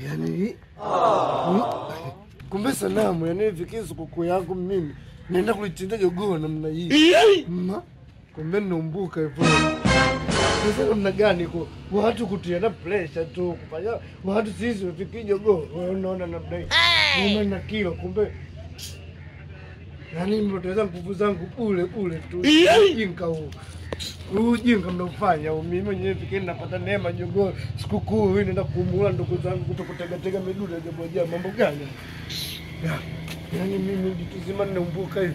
Yaani kumbe sanamu yani fikie sikukuu yangu mimi naenda kulichinja jogoo namna hii. Kumbe numbuka hivyo. Sasa namna gani kwa watu kutiana pressure tu kufanya watu sisi wafikie jogoo unaona namna hii. Kumbe na kilo kumbe yani nimepoteza nguvu zangu bure bure tu. Ujinga huu. Ujinga mnaofanya mimi mwenyewe fikiri napata neema jogoo sikukuu hii naenda kuumula ndugu zangu kutokutega tega midude jambo jambo mambo gani? Yaani mimi jitu zima ninaumbuka hivi.